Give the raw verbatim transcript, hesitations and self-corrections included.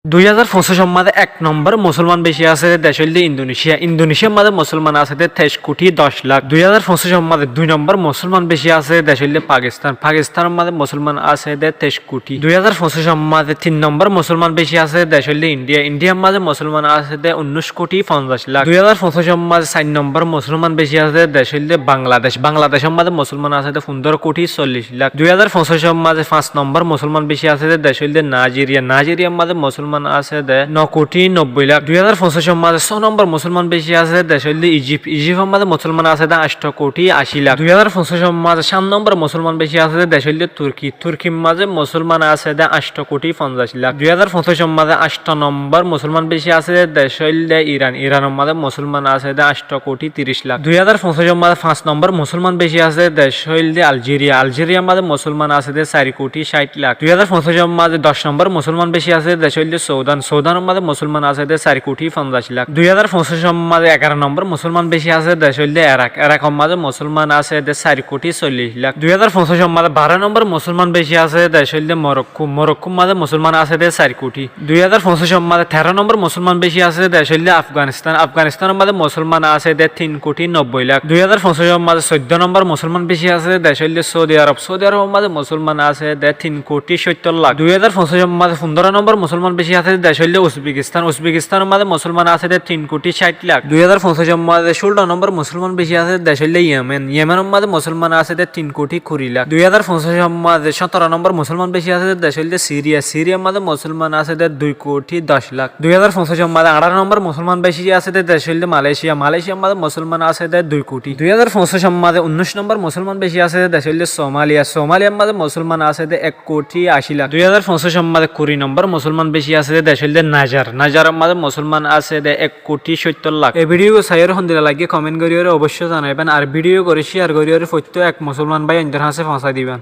Dui házar foñsícor mazé ek nombor musolman beci asé de dec óilde Indonesia. Indonesia mazé musolman asé de teic kuthi doc lak. Dui házar foñsícor mazé dui nombor musolman beci asé de dec óilde Pakistan. Pakistanor mazé musolman asé de teic kuthi. Dui házar foñsícor mazé tin nombor musolman beci asé de dec óilde India. Indiar mazé musolman asé de unnoic kuthi fonzaic lak. Dui házar foñsícor mazé sair nombor musolman beci asé de dec óilde Bangladec. Bangladecor mazé musolman asé de fundoro kuthi sollic lak. Dui házar foñsícor mazé fañs nombor musolman beci asé de dec óilde Naijeriya. Naijeriar mazé musolman asé de no kuthi nobboi lak. Dui házar foñsícor mazé só nombor musolman beci asé de dec óilde Ijip. Ijipor mazé musolman asé de ancto kuthi aci lak. Dui házar foñsícor mazé sát nombor musolman beci asé de dec óilde Turki. Turkir mazé musolman asé de ancto kuthi fonzaic lak. Dui házar foñsícor mazé ancto nombor musolman beci asé de dec óilde Iran. Iranor mazé musolman asé de ancto kuthi tiríc lak. Dui házar foñsícor mazé fañs nombor musolman beci asé de dec óilde Aljeriya. Aljeriar mazé musolman asé de sair kuthi cáit lak. Dui házar foñsícor mazé doc nombor musolman beci asé de dec óilde Sudan. Sudanor mazé musolman asé de sair kuthi fonzaic lak. Dui házar foñsícor mazé egaro nombor musolman beci asé de dec óilde Erak. Erakor mazé musolman asé de sair kuthi sollic lak. Dui házar foñsícor mazé baró nombor musolman beci asé de dec óilde Morokko. Morokkor mazé musolman asé de sair kuthi. Dui házar foñsícor mazé teró nombor musolman beci asé de dec óilde Afganistan. Afganistanor mazé musolman asé de tin kuthi nobboi lak. Dui házar foñsícor mazé soiddó nombor musolman beci asé de dec óilde Soudi Arob. Soudi Arobor mazé musolman asé de tin kuthi sóttor lak. Dui házar foñsícor mazé fundoro nombor musolman beci asé de dec óilde Uzbekistan. Uzbekistanor mazé musolman asé de tin kuthi cáit lak. Dui házar foñsícor mazé cúlo nombor musolman beci asé de dec óilde Yemen. Yemenor mazé musolman asé de tin kuthi kuri lak. Dui házar foñsícor mazé sótoro nombor musolman beci asé de dec óilde Siriya. Siriyar mazé musolman asé de dui kuthi doc lak. Dui házar foñsícor mazé añçáro nombor musolman beci asé de dec óilde Malaysia. Malaysiar mazé musolman asé de dui kuthi. Dui házar foñsícor mazé unnoic nombor musolman beci asé de dec óilde Somaliya. Somaliyar mazé musolman asé de ek kuthi aci lak. Dui házar foñsícor mazé kuri nombor musolman beci asé de dec óilde Nijar. Nijaror mazé musolman asé de ek kuthi sóttor lak. E video saiyóre hondilla laiggé comment goríyóre oboicco zanaiban. Ar video gán share goríyóre foittó ek musolman bái óinor hañsé foóñsai diban.